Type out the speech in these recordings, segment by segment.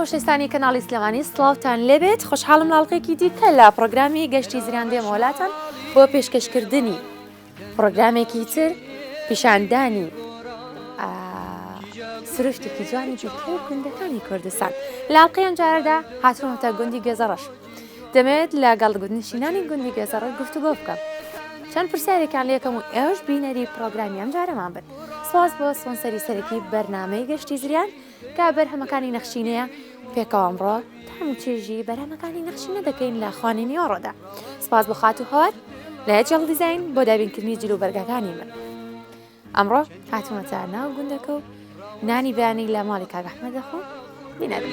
خۆشەویستانی کەناڵی سلێمانی سڵاوتان لێبێت خۆشحاڵم لە ئەڵقەیەکی دیکە لە پڕۆگرامی گەشتی زریان دێمەوە لاتان بۆ پێشکەشکردنی پڕۆگرامێکی تر پیشاندانی سروشتێکی جوانی دیکەی گوندەکانی کوردستان لە ئەڵقەی ئەمجارەدا هاتوومەتە گوندی گوێزەڕەش دەمەوێت لەگەڵ گوندنشینانی گوندی گوێزەڕەش گفتوگۆ بکەم چەند پرسیارێکیان لێکەم و ئێوەش بینەری پڕۆگرامی ئەمجارەمان بن سپاس بۆ سپۆنسەری سەرەکی بەرنامەی گەشتی زریان کە بەرهەمەکانی نەخشینەیە پێکەوە ئەمڕۆ تام و چێژی بەرهەمەکانی نەخشینە دەکەین لە خوانی نیوەڕۆدا سپاس بۆ خاتوو هەوار لە جێڵ دیزاین بۆ دابینکردنی جل و بەرگەکانی من ئەمڕۆ هاتوومەتە ناو گوندەکە و نانی بەیانی لە ماڵی کاک ئەحمەد دەخۆم بینەر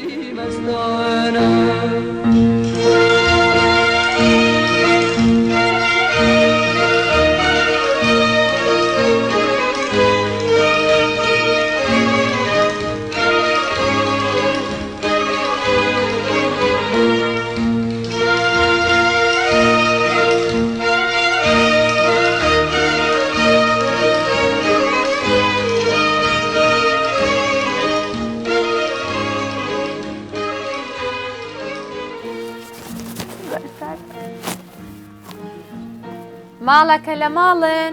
ماڵەکە لە ماڵن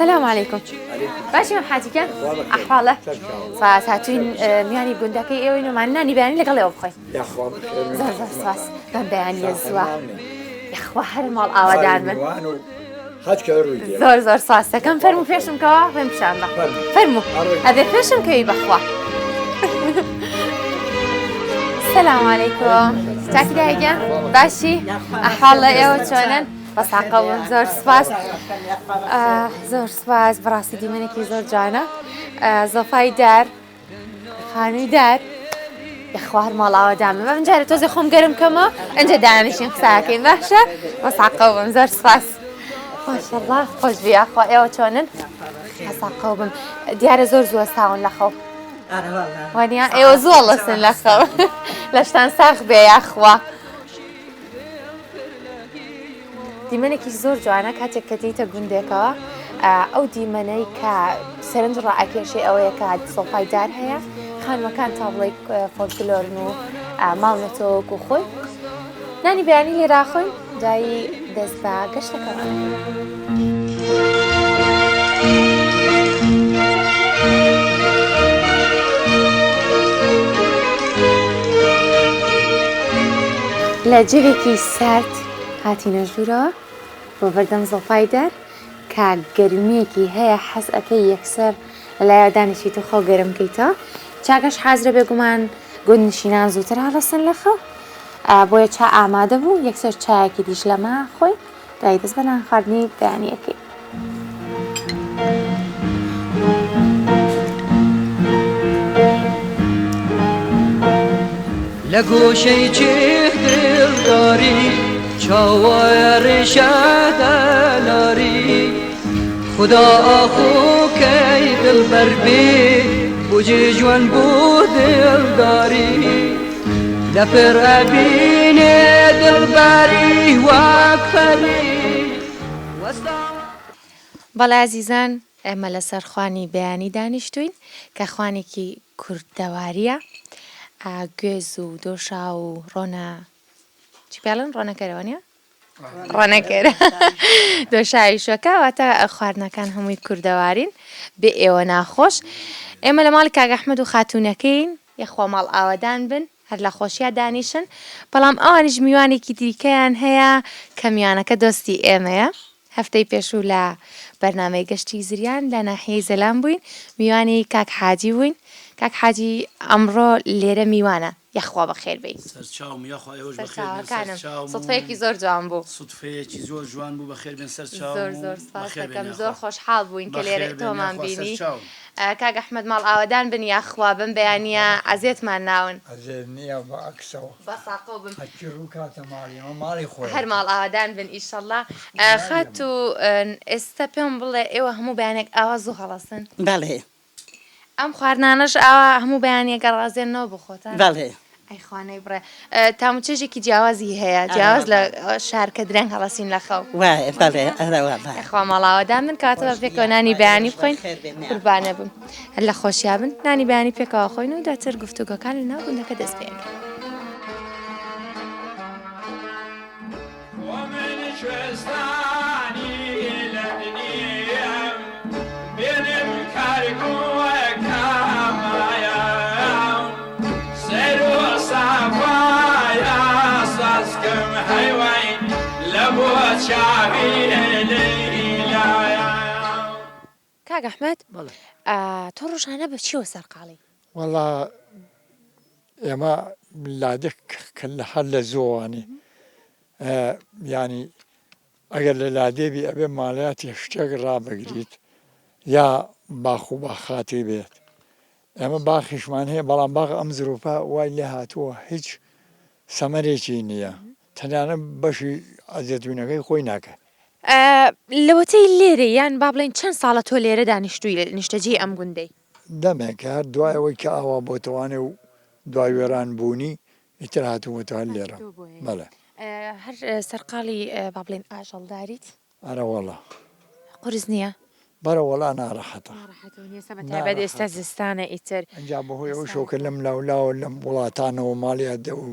سلام علیکم باشی مام حاجی گیان ئەحواڵە سپاس هاتوین میانی گوندەکەی ئێوەین و مان نانی بەیانی لەگەڵ ئێوە بخۆین زۆر زۆر سپاس بەم بەیانیە زووە یاخوا هەر ماڵ ئاوەدان بن زۆر زۆر سپاس دەکەم فەرموو پێشم کەوە ڕێم پیشان بە فەرموو ئەبێ پێشم کەوی بەخوا سلام علیکم چاکی دایگیان باشی ئەحواڵ لە ئێوە چۆنن بەساقەوم زۆر سپاس زۆر سپاس بەڕاستی دیمەنێکی زۆر جوانە زۆفای دار خانووی دار یخوار ماڵاوە دامە بە من جارە تۆزێ خۆم گەرم کەمە ئەجا دانیشین قساکەین باشە بەساقەوم زۆر سپاس ماشەڵڵا خۆش بی یاخوا ئێوە چۆنن بەساقەو بم دیارە زۆر زووە ساون لە خەو وانە ئێوە زووە ڵەسن لە خەو لەشتان ساخ بێ یاخوا دیمەنێکی زۆر جوانە کاتێک کە دێیتە گوندێکەوە ئەو دیمەنەی کە سەرنج ڕائەکێشێ ئەوەیە کە سۆپای دار هەیە خانمەکان تا بڵێ فۆلکلۆرن و ماونەتەوە وەکو خۆی نانی بەیانی لێرا خۆین دوایی دەست بە گەشتەکەەوە. لە جەوێکی سارد هاتینە ژوورەوە بۆ بەردەم زۆپای دار کە گەرمییەکی هەیە حەز ئەکەی یەکسەر لەلایەوە دانیشیت و خۆ گەرم کەیتەوە چاکەش حازرە بێگومان گوندنشینان زووتر هەڵەسن لە خەو بۆیە چا ئامادە بوو یەکسەر چایەکی دیش لەمە خۆی دوایی دەست بە نان خواردنی بەیانیەکەی. لە گۆشەی چێه دڵداری چاوایە ڕێشە دەلاری خدا ئاخۆ کەی دڵبەر بێ بۆ جێ ژوان بۆ دڵداری لە پڕ ئەبینێ دڵبەری وەک پەری وەستاوە. بەڵێ ئازیزان ئێمە لەسەر خوانی بەیانی دانیشتووین کە خوانێکی کوردەوارییە گوێز و دۆشاو و ڕۆنە چی پێڵن ڕۆنەکەرەوە نیە؟ ڕۆنەکەرە دۆشاوی شۆکە واتە خواردنەکان هەمووی کوردەوارین بێ ئێوە ناخۆش ئێمە لە ماڵی کاک ئەحمەد و خاتوونەکەین یەخوا ماڵ ئاوەدان بن هەر لە خۆشیا دانیشن بەڵام ئەوانیش میوانێکی دیکەیان هەیە کە میوانەکە دۆستی ئێمەیە هەفتەی پێشوو لە بەرنامەی گەشتی زریان لە ناحیەی زەلام بووین میوانی کاک حاجی بووین کاک حاجی ئەمڕۆ لێرە میوانە یاخوا بەخێر بێی. سەرچاوم یاخوا ئێوەش بەخێر بێن سەرچاوەکانم سەرچاوم و سوتفەیەکی زۆر جوان بوو. سوتفەیەکی زۆر جوان بوو بەخێر بێن سەر زۆر چاوم و زۆر سپاس بەخێر بێن دەکەم زۆر یاخوا خۆشحاڵ بووین کە لێرە بەخێر بێن تۆمان یاخوا بینی سەرچاوم. کاک ئەحمەد ماڵ ئاوەدان بن یاخوا بەم بەیانیە عەزێتمان ناون. عەزێت نیە بە عەکسەوە. بە ساقەو بم. هەرچی ڕوو کاتە ماڵی ئەمە ماڵی خۆیەتی. هەر ماڵ ئاوەدان بن ئیشەڵا. خاتوو ئێستا پێم بڵێ ئێوە هەموو بەیانێک ئاوا زوو هەڵەسن؟ بەڵێ. ئەم خواردنانەش ئاوا هەموو بەیانیەک ئەڕازێننەوە بۆ خۆتان؟ بەڵێ. ئەی خوا نەیبڕێ تام و چێژێکی جیاوازی هەیە جیاواز لە شار کە درەنگ هەڵەسین لە خەو. وایە بەڵێ ئەرە وەڵا. یاخوا ماڵئاوەدان بن کەواتە با پێکەوە نانی بەیانی بخۆین قوربانە بم هەر لە خۆشیا بن نانی بەیانی پێکەوە خۆین و دواتر گفتوگۆکان لە ناو گوندەکە دەست پێ ئەکەن. کاک ئەحمەد تۆ ڕۆژانە بە چیەوە سەرقاڵی؟ وەڵا ئێمە لادێ کە لە هەر لە زۆوانی یانی ئەگەر لە لادێ بی ئەبێ ماڵیاتی شتێک ڕابگریت یا باخ و باخاتی بێت ئێمە باخیشمان هەیە بەڵام باخ ئەم زروفە وای لێ هاتووە هیچ سەمەرێکی نییە تەنانە بەشی ئەزێتوینەکەی خۆی ناکە. لەوەتەی لێرەی یان با بڵێین چەند ساڵە تۆ لێرە دانیشتووی نیشتەجێی ئەم گوندەی؟ دەمێکە هەر دوای ئەوەی کە ئاوا بۆتەوانێ و دوای وێران بوونی ئیتر هاتوومەتەوە هەر لێرەم. بەڵێ. هەر سەرقاڵی با بڵێین ئاژەڵداریت؟ ئەرەوەڵا. قورس نییە؟ بەرەوەڵا ناڕەحەتە. ناڕەحەتە و نییە بە تایبەت ئێستا زستانە ئیتر. ئینجا بەهۆی ئەوەشەوە کە لەم لاولاوە لەم وڵاتانەوە ماڵیات و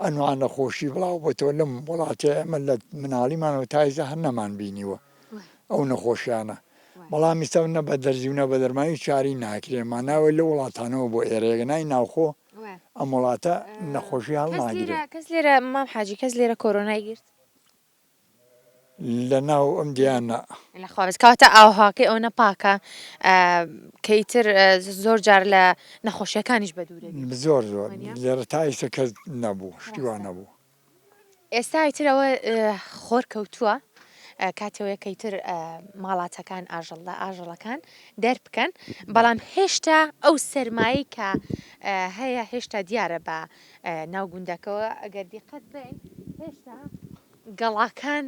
ئەنوا نەخۆشی بڵاو بۆتەوە لەم وڵاتەی ئێمە لە مناڵیمانەوە تا ئیستا هەر نەمان بینیوە ئەو نەخۆشیانە بەڵام ئیستا نە بە دەرزی و نە بە دەرمان هیچ چاری ناکرێ ماناوە لە وڵاتانەوە بۆ ئێرەیە نای ناوخۆ ئەم وڵاتە نەخۆشی هەڵناگرێ. کەس لێرە مام حاجی کەس لێرە کۆرۆنای گرت؟ لە ناو ئەم دیان نا. لە خوا بەس کەواتە ئاوهاکەی ئەوەنە پاکە کە ئیتر زۆر جار لە نەخۆشیەکانیش بە دوورە بیت. زۆر زۆر لێرە تا ئیستا کەس نەبوو شتی وا نەبوو. ئێستا ئیتر ئەوە خۆر کەوتووە کاتەوەیە کە ئیتر ماڵاتەکان ئاژەڵدا ئاژەڵەکان دەربکەن بەڵام هێشتا ئەو سەرمایەی کە هەیە هێشتا دیارە بە ناو گوندەکەوە ئەگەر دیقەت بەین هێشتا گەڵاکان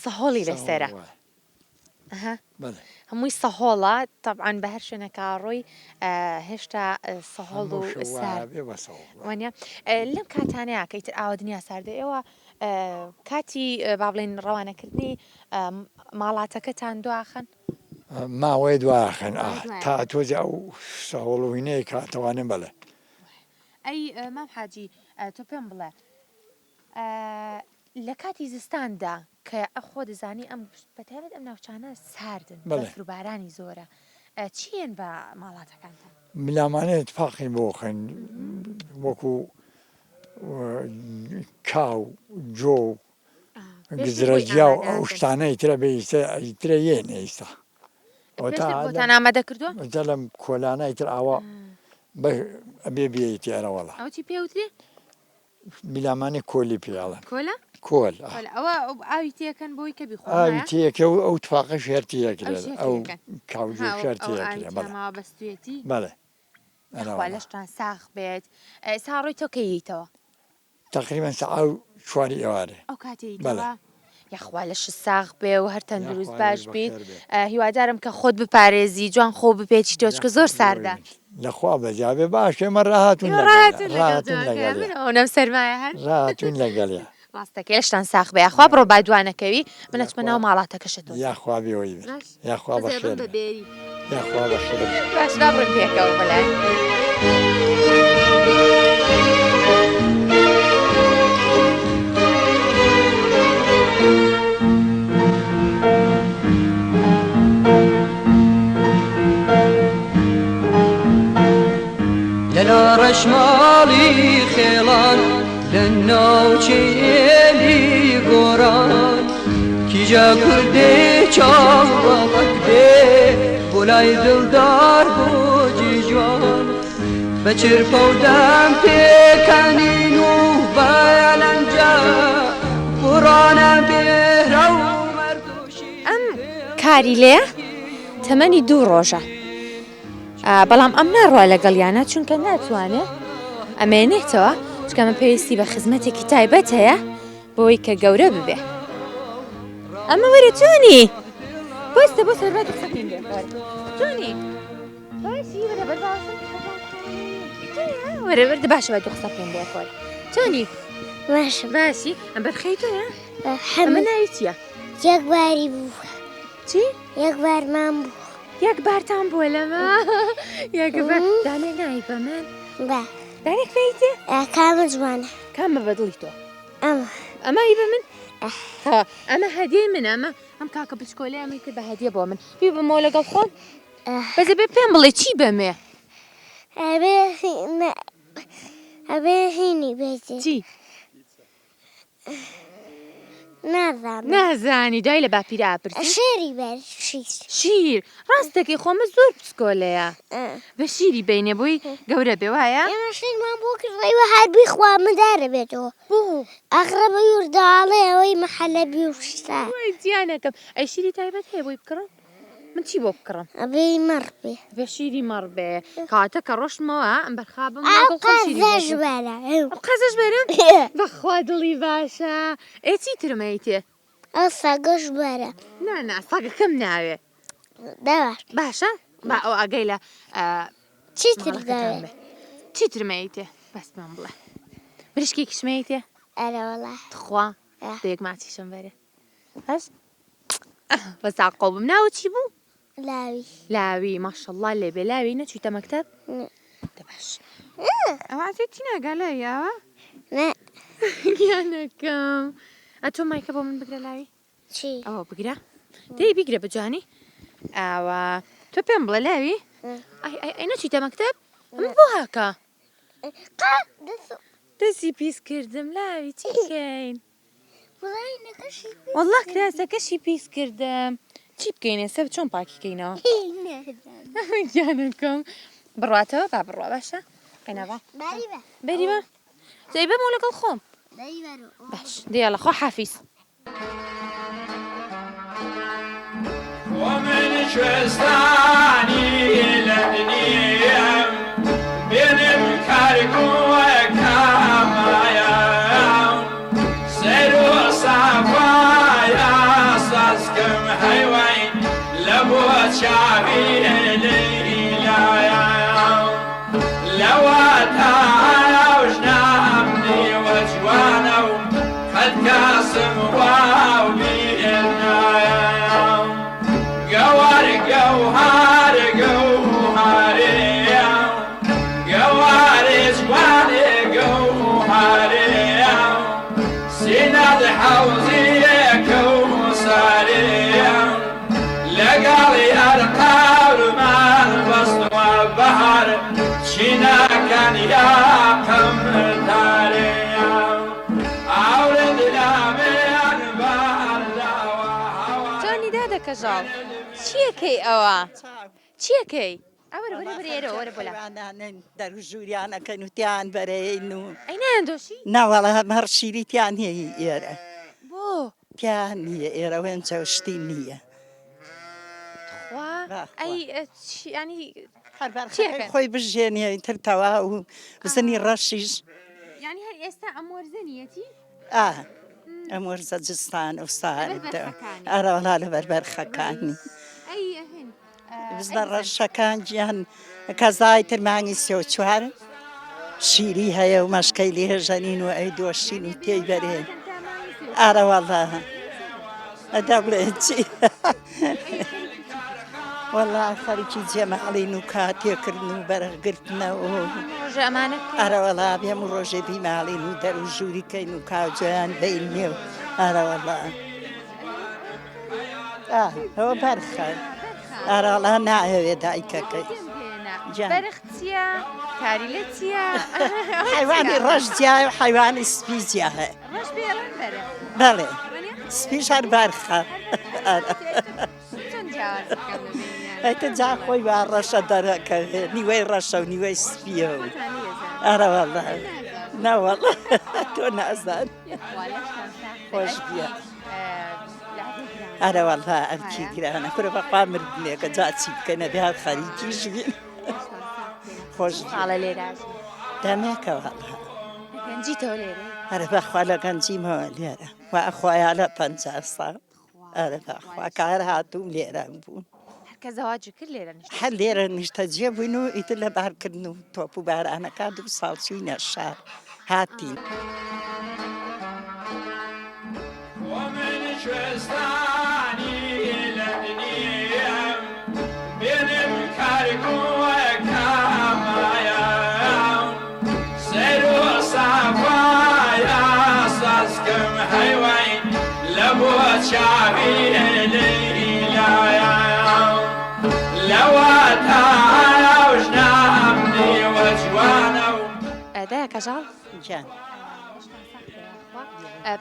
سەهۆڵی لەسەرە هەمووی سەهۆڵە تەبعەن بە هەر شوێنەکە ڕۆی هێشتا سەهۆڵ و سارد وانە لەم کاتانەیە کە ئیتر ئاوە دنیا ساردە ئێوە کاتی با بڵێن ڕەوانەکردنی ماڵاتەکەتان دواخەن ماوەیە دواخەن تا تۆزی ئەو سەهۆڵ و هینەیە کاتەوانێ بەڵێ ئەی مام حاجی تۆ پێم بڵێ لە کاتی زستاندا کە خۆ دەزانی ئەم بەتایبەت ئەم ناوچانە ساردن بەفر و بارانی زۆرە چییەن بە ماڵاتەکانتان؟ ملامانێ تفاقی بۆ خەن وەکو کا و جۆ و گزرەگیا و ئەو شتانە ئیترە بێ ئیترە یێنێ ئیستا بۆتان ئامادە کردووە؟ جا لەم کۆلانە ئیتر ئاوا ئەبێ بێیت ئێرە وەڵا. ئەوە چی پێ وترێ؟ میلامانی کۆلی پێ ئەڵێن. کۆلە؟ کۆل. کۆل ئەوە ئاوی تێکەن بۆی کە بیخۆن ئاوی تێکە و ئەو تفاقەش هەر تێکرێت ئەو کاوجۆ شەر تێکرێ بەڵێ. ماوە بەستوێتی. بەڵێ. یاخوا لەشتان ساغ بێت. ئێستا ڕۆی تۆ کەی یەیتەوە؟ تەقریبەن سەعا و چواری ئێوارێ. ئەو کاتەی یەیتەوە؟ یاخوا لەشت ساغ بێ و هەر تەندروست باش بیت هیوادارم کە خۆت بپارێزی جوان خۆ بپێچیتەوە چونکە زۆر ساردە. لەخوا بەزیابێ باش ئێمە ڕاهاتوون لەگەڵ ئەونەم سەرمایە هەر ڕاهاتوون لەگەڵیا. ڕاستەکەی لەشتان ساغ بێ یاخوا بڕۆ با دوا نەکەوی من ئەچمە ناو ماڵاتەکەشەتەوە. یاخوا بێوەی بێت یاخوا بەخێر بێ یاخوا بەخێر بێ. باش با بڕۆین پێکەوە بەلای. لە ڕەشماڵی خێڵان لە ناوچەی ئێلی گۆران کیژە کوردێ چاوەڵک دێ بۆ لای دڵدار بۆ جیژوان بە چرپە و دەم پێکەنین و بەلەنجە بڕانە بێرە و مەردوشی ئەم کاریلەیە تەمەنی دوو ڕۆژە بەڵام ئەم ناڕوا لەگەڵیانە چونکە ناتوانێ ئەمێنێتەوە چونکە ئەمە پێویستی بە خزمەتێکی تایبەت هەیە بۆی کە گەورە ببێ ئەمە وەرە چۆنی بۆستە بۆ سەربەت قسەکەین چۆنی باشی وەرە بەر باوەشم. وەرە وەرە باشە با دوو قسە بکەین بۆ خۆر چۆنی باشم باشی ئەم بەرخەی تۆیە ئەمە ناوی چییە یەک باری بوو چی یەک بارمان بوو یەک بارتان بووە لەمە یەک بار دانێ ناوی بە من بە دانێک پێیتێ کامە جوانە کامە بەدڵی تۆ ئەمە ئەمە ئی بە من ئەمە هەدیەی من ئەمە ئەم کاکە بچکۆلەی ئەمەی کرد بە هەدیە بۆ من بیبەمەوە لەگەڵ خۆم بەس ئەبێ پێم بڵێ چی بەمێ ئەبێ ئەبێ هینی بێتێ چی نازانم نازانی دوای لە باپیرە ئاپرسی شێری بەر شیر شیر ڕاست دەکەی خۆمە زۆر بچکۆلەیە بە شیری بینێ بۆی گەورە بێ وایە ئێمە شیرمان بۆ کڕی وە هەر بیخوا مندارە بێتەوە بۆ ئاخرە بە یورداڵێ ئەوەی مەحەلەبی و شتە وای گیانەکەم ئەی شیری تایبەت هەیە بۆی بکڕم من چی بۆ بکڕم؟ ئەبێ مەڕ بێ. ئەبێ شیری مەڕ بێ. کەواتە کە ڕۆشتمەوە ئەم بەرخا بم ئەو لەگەڵ خۆم شیری بۆ قازەش بکڕم. بەرە. ئەو قازەش بەرم؟ بەخوا دڵی باشە. ئێ چی ترم ئەیتێ؟ ئەو سەگەش بەرە. نا نا سەگەکەم ناوێ. دە باش. باشە با ئەو ئاگای لە چی تر ماڵەکەتان دەوێ؟ بێ. چی ترم ئەیتێ؟ بەس پێم بڵێ. مریشکێکیشم ئەیتێ؟ ئەرەوەڵا. تخوا دە یەک ماچیشم بەرێ. بەس بەس ئاقۆ بم ناوت چی بوو؟ لاوی. لاوی ماشەڵڵا لێ بێ لاوی نەچوویتە مەکتەب؟ دە باش. ئەوە عەزێتی ناگا لاوی ئاوا؟ نا. گیانەکەم. ئەتۆ مایکە بۆ من بگرە لاوی. چی؟ ئەوە بگرە. دەی بیگرە بە جوانی. ئاوا تۆ پێم بڵێ لاوی. ئەی ئەی ئەی نەچوویتە مەکتەب؟ ئەمە بۆ هاکە؟ قا دەسو. دەستی پیس کردم لاوی چی بکەین؟ وەڵا کراسەکەشی پیس کردم چی بکەین ئێستا چۆن پاکی کەینەوە گیانەکەم بڕاتەوە با بڕوا باشە قەینابا بەری بە جای بەمەوە لەگەڵ خۆم باش دیاڵە خۆ حافیز. ومن کوێستانی لە دنیام بێنم کارگووەکامایام سەر و سافایا سازکەم هەیوای لە بۆ چاوی لەیلایام لەوە تاوژنام دیوە جوانە و قەت کاسم واو بیر نایام گەوار گەوهار گەوهارێم گەوارێ جوانێ گەوهارێم سینەت حەوزیەکە و سارێم لەگەڵ یار قەورمان بەستوە بەهار چینەکان یاقم تارێم ئاورت لامێن بەرداوە هەوا. چۆنی دادە کەژاڵ چیەکەی ئەوە چیەکەی ئەوەرە وەرە وەرە ئێرە وەرە بۆ لام. حەیوانانن دەر و ژووریان ئەکەن و تیان بەرەین و ئەی نایان دۆشی؟ ناوەڵا هەر شیری تیان نییە هی ئێرە. بۆ؟ تیان نییە ئێرە وێنچە و شتی نییە. تخوا بەخوا. ئەی چی یانی هەر چی بەرخەکەی ئەکەن؟ خۆی بژێنێ ئیتر تەواو بزنی ڕەشیش. یانی هەر ئێستا ئەم وەرزە نییەتی؟ ئا ئەم وەرزە جستان و لەبەر ساردە. بەرخەکانی. ئەرەوەڵا لەبەر بەرخەکانی. ئەی هن بزنە ڕەشەکان گیان کەزای تر مانگی سێ و چوار شیری هەیە و مەشکەی لێ ژەنین و ئەی دۆشین و تێی بەرێ ئارە وەڵا ئەدا بڵێ چی وەڵا خەریکی جێماڵین و کاتێکردن و بەرەگرتنەوە ئارە وەڵا بێم و ڕۆژێ بیماڵین و دەر و ژووری کەین و کاوجیان بین نێو ئارە وەڵا ئەوە بەرخە ئاراڵا نایەوێ دایکەکەی. بەرخ چییە؟ کاریلە چییە؟ حیوانی ڕەش جیایە و حیوانی سپی جیا هەیە. ڕەش پێڵێن بەرخ. بەڵێ سپیش هەر بەرخە. چۆن جیاواز بکەم لە بەینیان؟ ئەتە جا خۆی وا ڕەشە دەرەکەوێ نیوەی ڕەشە و نیوەی سپییە و ئەرە وەڵا نەوەڵا تۆ نازان. خۆش بیە. ئەرەوەڵا ئەرکی گرانە کورە بەخوا مردنێکە جا چی بکەین ئەبێ هەر خەریکیش بین خۆش ساڵە لێرە دەمێکە وەڵا گەنجیتەوە لێرە ئەرە بەخوا لە گەنجیمەوە لێرە وا خۆیا لە 50 ساڵ ئەرە بەخوا کار هاتووم لێرە بوو. کە زەواجی کرد لێرە نیشتەجێ هەر لێرە نیشتەجێ بووین و ئیتر لە بارکردن و تۆپ و بارانەکە دوو ساڵ چووینە شار هاتین. دایە کەژاڵ گیان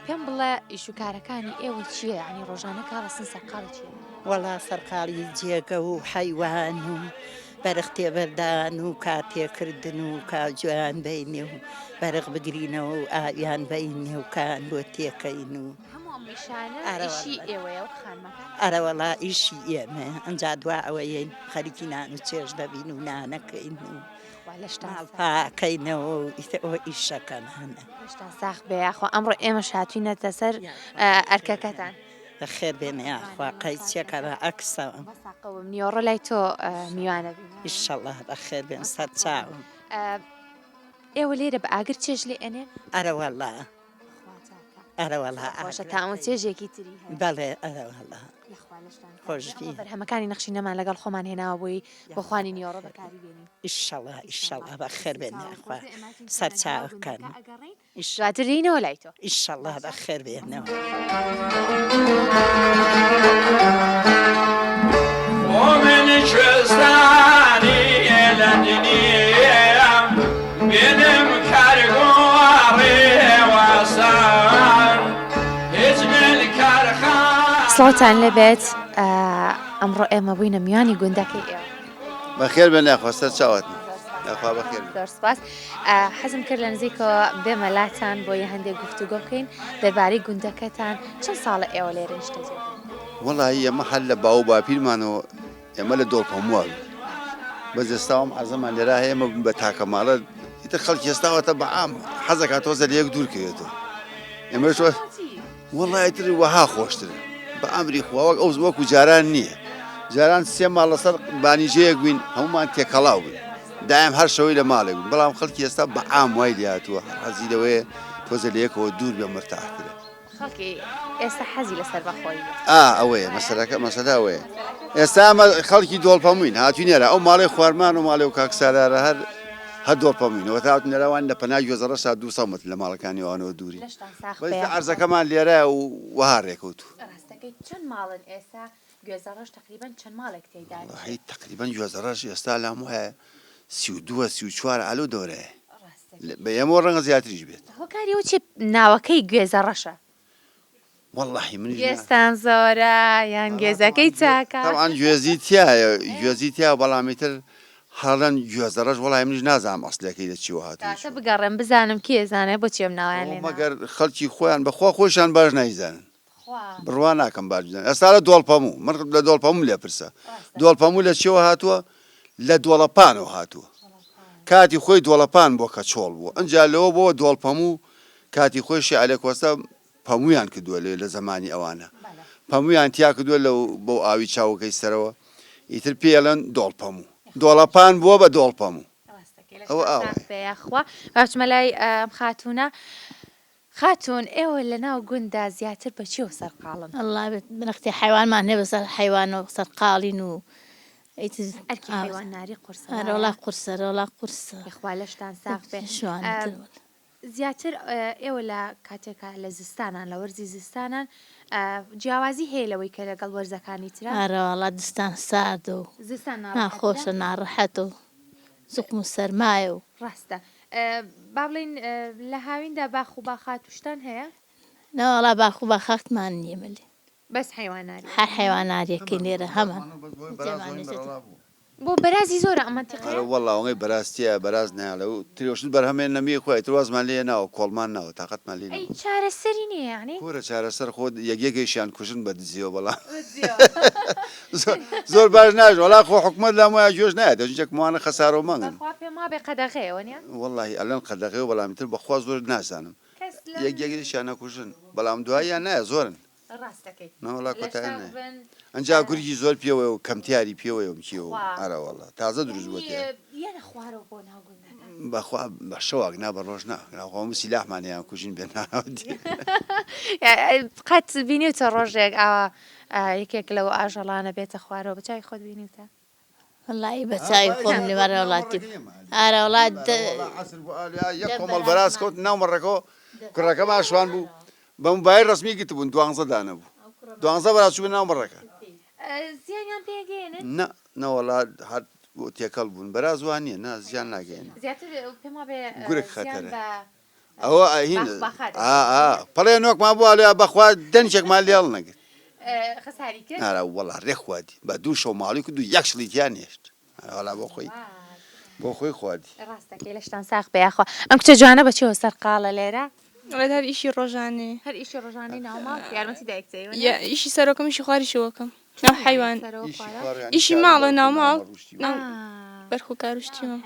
پێم بڵێ ئیش و کارەکانی ئێوە چییە یعنی ڕۆژانە کاڕەسن سەرقاڵی چییە؟ وەڵا سەرقاڵی جێگە و حەیوان و بەرخ تێبەردان و کا تێکردن و کا جویان بەینێ و بەرخ بگرینەوە و ئاویان بەینێ و کایان بۆ تێکەین و. هەموو ئەم ئیشانە ئیشی ئێوەیە و خانمەکان؟ ئەرەوەڵا ئیشی ئێمەیە ئەنجا دوا ئەوە یەین خەریکی نان و چێژ دەبین و نانەکەین و ماڵ پاکەینەوە و ئیتر ئەوە ئیشەکەمانە. لەشتان ساغ بێ یاخوا ئەمڕۆ ئێمەش هاتوینەتە سەر ئەرکەکەتان. بەخێر بێن یاخوا قەیچیەکە بە عەکسەوە. بەسا قەوم نیۆڕۆ لای تۆ میوانە بین. ئیشەڵا بەخێر بێن سەر چاوم. ئێوە لێرە بە ئاگر چێژ لێ ئەنێن؟ ئەرەوەڵا ئەرەوەڵا خۆشە تام و چێژێکی تری هەیە. بەڵێ ئەرەوەڵا خۆش بی. بەرهەمەکانی نەخشینەمان لەگەڵ خۆمان هێناوە بۆی بۆ خوانی نیۆڕۆ بەکاری بێنین. ئیشەڵا ئیشەڵا بەخێر بێن یاخوا سەر چاوەکان. دواتر دێینەوە لای تۆ. ئیشەڵا بەخێر بێنەوە. سڵاوتان لێبێت ئەمڕۆ ئێمە بووینە میوانی گوندەکەی ئێوە. بەخێر بێن یاخوا سەر چاوت. یاخوا بەخێر زۆر سپاس حەزم کرد لە نزیکەوە بێمە لاتان بۆ یە هەندێک گفتوگۆ بکەین دەربارەی گوندەکەتان چەند ساڵە ئێوە لێرە نیشتەجێ بوون؟ وەڵی ئێمە هەر لە باو باپیرمانەوە ئێمە لە دۆڵپەمووە بەس ئێستا ئەم عەزەمان لێرا هەیە ئێمە بە تاکە ماڵە ئیتر خەڵکی ئێستاوەتە بە عام حەزەکات تۆزە لە یەک دوور کەوێتەوە ئێمەش وەڵا ئیتر وەها خۆشترە بە ئەمری خوا وەک ئەو وەکو جاران نییە جاران سێ ماڵ لەسەر بانیژەیەک بووین هەمومان تێکەڵاو بووین دایم هەر شەوەی لە ماڵێک بووین بەڵام خەڵکی ئێستا بە عام وای لێهاتووە حەزی لەوەیە تۆزە لە یەکەوە دوور بێ مرتاحترە خەڵکی ئێستا حەزی لە سەربەخۆییە. ئا ئەوەیە مەسەلەکە مەسەلە ئەوەیە ئێستا ئەمە خەڵکی دۆڵپەمووین هاتوینێرە ئەو ماڵەی خوارمان و ماڵێ و کاک سالارە هەر هەر دۆڵپەمووینەوە تا هاتوینێرە وان لە پەنا گوێزەڕەشا 200 مەتر لە ماڵەکانی ئەوانەوە دوورین لەشتان ساغ بەس بێ. عەرزەکەمان لێرەیە و وەها ڕێکەوتوو. ڕاستەکەی چەند ماڵن ئێستا گوێزەڕەش تەقریبەن چەند ماڵێک تێیدا نیشتەجێن؟ وەڵاهی تەقریبەن گوێزەڕەش ئێستا لام وایە 32 34 ئا لەو دەورەیە ڕاستەکەی. بە ئێمەوە ڕەنگە زیاتریش بێت. هۆکاری ئەوە چیە ناوەکەی گوێزەڕەشە؟ وەڵاهی منیش نا. گوێزتان زۆرە یان گوێزەکەی چاکە؟ تەبعەن گوێزی تیایە گوێزی تیایە بەڵام ئیتر هەڵەن گوێزەڕەش وەڵاهی منیش نازانم ئەسڵیەکەی لە چیوە هاتووە کاکە بگەڕێم بزانم کێ ئەزانێ بۆچی ئەم ناوەیان لێ ناوە. مەگەر خەڵکی خۆیان بەخوا خۆیشان باش نایزانن بڕوا ناکەم باش بزانن ئێستا لە دۆڵپەموو من لە دۆڵپەموو لێ پرسە دۆڵپەموو لە چیەوە هاتووە لە دۆڵەپانەوە هاتووە کاتی خۆی دۆڵەپان بۆ کە چۆڵ بووە ئەجا لەوە بۆ دۆڵپەموو کاتی خۆی شیعە کۆستە پەموویان کردووە لێ لە زەمانی ئەوانە پەموویان تیا کردووە لەو بەو ئاوی چاوەکەی سەرەوە ئیتر پێڵێن دۆڵپەموو دۆڵەپان بووە بە دۆڵپەموو ئەوە ئاوایە. یاخوا با بچمە لای ئەم خاتوونە خاتوون ئێوە لە ناو گونددا زیاتر بە چیەوە سەرقاڵن؟ وەڵا بنەختی حەیوانمان هەیە بەسەر حەیوانەوە سەرقاڵین و ئیتر ئەرکی حەیوانناری قورسە ئەرەوەڵا قورسە ئەرەوەڵا قورسە. یەخوا لەشتان ساغ بێ. شوانتر وەڵا. زیاتر ئێوە لە کاتێکا لە زستانان لە وەرزی زستانان جیاوازی هەیە لەوەی کە لەگەڵ وەرزەکانی ترا؟ ئەرەوەڵا زستان ساردە و زستان ناڕەحەتە؟ ناخۆشە ناڕەحەتە و زوقم و سەرمایە و. ڕاستە با بڵێین لە هاویندا باخ و باخات و شتان هەیە؟ نەوەڵا باخ و باخاتمان نییە مەلی. بەس حەیواناریە. هەر حەیواناریەکەین لێرە هەمان. بۆ بەرازی زۆرە ئەم مەنتیقەیە؟ ئەرە وەڵا ئەوەی بەراز تیایە بەراز نایەڵێ و ترێوشت بەرهەمێن لە میی خۆی تر وازمان لێ ناوە کۆڵمان ناوە تاقەتمان لێ ئەی چارەسەری نییە یانی؟ کورە چارەسەر خۆ یەک یەکێکیان کوژن بە دزیەوە بەڵام زۆر باش ناژ وەڵا خۆ حکومەت لام وایە گوێش نایەتە چونکە کموانە خەسارە و مەنگن. بەخوا پێم وابێ قەدەغەیە وەنیە؟ وەڵاهی ئەلەن قەدەغەیە بەڵام تر بەخوا زۆر نازانم یەک یەکێکیان ئەکوژن بەڵام دواییان نایە زۆرن. ڕاستەکەی نەوەڵا لەش کۆتایان ساغ نایە بن. ئەنجا گورگی زۆر پێوەیە و کەمتیاری پێوەیە و مکیەوە و خوا ئارەوەڵا تازە دروست بووە یانی تیا. یەنە خوارەوە بۆ ناو گوندەکە. بەخوا بە شەواک نا بە ڕۆژ نا ناخوا هەموو سیلاحمان هەیە کوژین بێ ناوە دی. قەت بینیوتە ڕۆژێک ئاوا یەکێک لەو ئاژەڵانە بێتە خوارەوە بە چاوی خۆت بینیوتە؟ وەڵایی بە چاوی خۆم لە بەرەوڵا دیم ئارەوڵا دە یەک کۆمەڵ بەراز کەوت ناو مەڕەکەوە کوڕەکەمان شوان بوو بە موبایل ڕەسمی گرتبوون دوانزە دانە بوو دوانزە بەراز چوو ناو مەڕەکە. زیانیان پێ گەیەنن؟ نا نەوەڵا هەر تێکەڵ بوون بەراز وا نییە نا زیان ناگەیەنن. زیاتر پێم وابێ گورگ زیان خەتەرە. بە ئەوە هین باخ باخات ئا ئا پەڵێ نۆکمان بوو ئەڵێ بەخوا دەنکێکمان لێ هەڵنەگرت. خەساری کرد؟ ئارا وەڵا ڕێک خواردی بە دوو شەو ماڵی کرد و یەک شڵی تیا نێشت. ئارا وەڵا بۆ خۆی بۆ خۆی خواردی. ڕاست دەکەی لەشتان ساغ بێ یاخوا. ئەم کچە جوانە بە چیەوە سەرقاڵە لێرە؟ ئەڵێت هەر ئیشی ڕۆژانەیە. هەر ئیشی ڕۆژانەی ناو ماڵ یارمەتی دایک دەی وەنیە؟ یە ئیشی سەرۆکەم ئیشی خواریشەوەکەم ناو حەیوان ئیشی ماڵە ناو ماڵ ناو بەرخ و کار و شتی وا.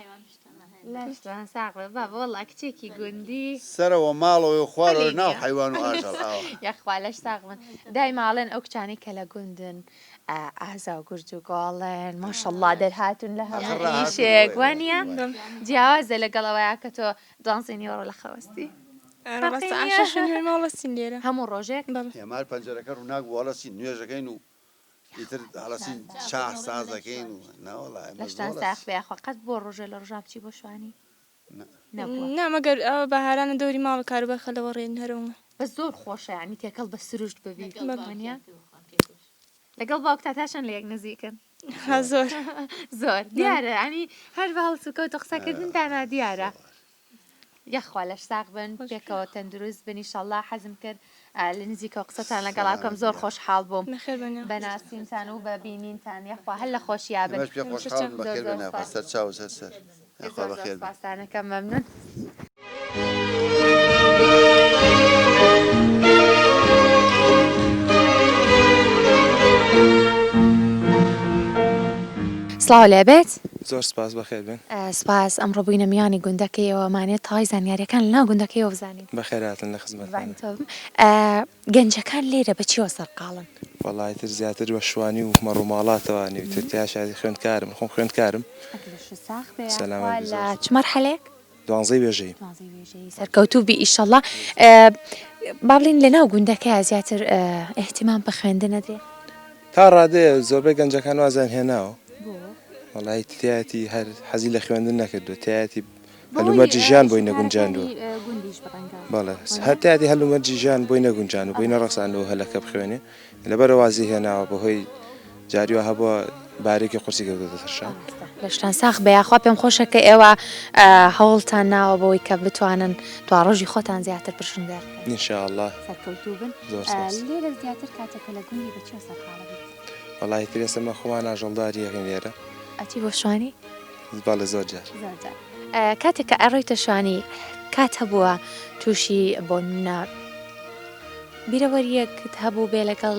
لەشتان ساغ بێ بابە وەڵا کچێکی گوندی. سەرەوە ماڵەوەی و خوارەوەش ناو حەیوان و ئاژەڵ ئاوا. یاخوا لەش ساغ بن دایمە ئەڵێن ئەو کچانەی کە لە گوندن ئازا و گورج و گۆڵن ماشەڵڵا دەرهاتوون لە هەموو ئیشێک وانییە؟ جیاوازە لەگەڵ ئەوەیا کە تۆ دوانزەی نیوەڕۆ لە خەوەستی. هەموو ڕۆژێک؟ ئێمە هەر پەنجەرەکە ڕووناک بوو هەڵەسین نوێژەکەین و ئیتر هەڵەسین چا سازەکەین و نەوەڵا ئێمە لەشتان زۆر ساخ بێ یاخوا قەت بووە ڕۆژێ لە ڕۆژان بچی بۆ شوانی؟ نەبووە. نا مەگەر ئاوا بەهارانە دەوری ماڵ و کاروبار خەلەوەڕێن هەر ئەوە. بەس زۆر خۆشە یانی تێکەڵ بە سروشت ببی وانیە؟ لەگەڵ باوکتا تا چەند لە یەک نزیکن؟ ها زۆر. زۆر دیارە یانی هەر بە هەڵسوکەوت و قسەکردنتانا دیارە. یاخوا لەش ساغ بن پێکەوە تەندروست بن ئیشەڵا حەزم کرد لە نزیکەوە قسەتان لەگەڵا بکەم زۆر خۆشحاڵ بووم بە ناسینتان و بە بینینتان یاخوا هەر لە خۆشیا بن. ئێمەش پێ خۆشحاڵ بووین بەخێر بێن یاخوا سەر چاو و سەر سەر یاخوا زۆر زۆر بەخێر بێن. سپاستانەکەم مەمنون. سڵاو لێبێت. زۆر سپاس بەخێر بێن. سپاس، ئەمڕۆ بووینە میوانی گوندەکەی ئێوە، مانێ تەواوی زانیارییەکان لەناو گوندەکەی ئێوە بزانین. بەخێر هاتن لە خزمەتتانم. قوربانی تۆ بم. گەنجەکان لێرە بە چییەوە سەرقاڵن؟ وەڵا ئیتر زیاتر بە شوانی و مەڕ و ماڵاتەوە ئیتر تیاشا خوێندکارم، خۆم خوێندکارم. ئەک لەشت ساغ بێ یاخوا. سەلامەت بی لە زۆر سپاس. چ مەرحەلەیەک؟ دوانزەی وێژەیی. دوانزەی وێژەیی سەرکەوتوو بی ئیشەڵا. با بڵێین لەناو گوندەکەیا زیاتر ئیهتیمام بە خوێندن ئەدرێ؟ تا ڕادەیە زۆربەی گەنجەکان وازیان هێناوە. بۆ؟ وەڵایی تیایەتی هەر حەزی لە خوێندن نەکردووە تیایەتی بەهۆی هەلومەرجی ژیان بۆی نەگونجاندووە. شارەکانی گوندیش ڕەنگە بەڵێ وەنیە؟ هەر تیایەتی هەلومەرجی ژیان بۆی نەگونجاندووە بۆی نەڕەخساندووە هەلەکە بخوێنێ لەبەرئەوە وازی هێناوە بەهۆی جاری وا هەبووە بارێکی قورسی کەوتۆتە سەر شان. ڕاستە لەشتان ساخ بێ یاخوا پێم خۆشە کە ئێوە هەوڵتان ناوە بۆی کە بتوانن دواڕۆژی خۆتان زیاتر پرشنگدار بکەن. ان شاء اللە سەرکەوتوو بن. زۆر سپاس. لێرە زیاتر کاتێک کە لە گوندی بە چیەوە سەرقاڵ ئەبیت؟ وەڵا ئیتر ئێستا ئێمە خۆمان ئاژەڵداری ئەکەین لێرە. ئەچی بۆ شوانی؟ بەڵێ زۆر جار. زۆر جار. کاتێک کە ئەڕۆیتە شوانی کات هەبووە تووشی بۆ نمونە بیرەوەریەکت هەبوو بێ لەگەڵ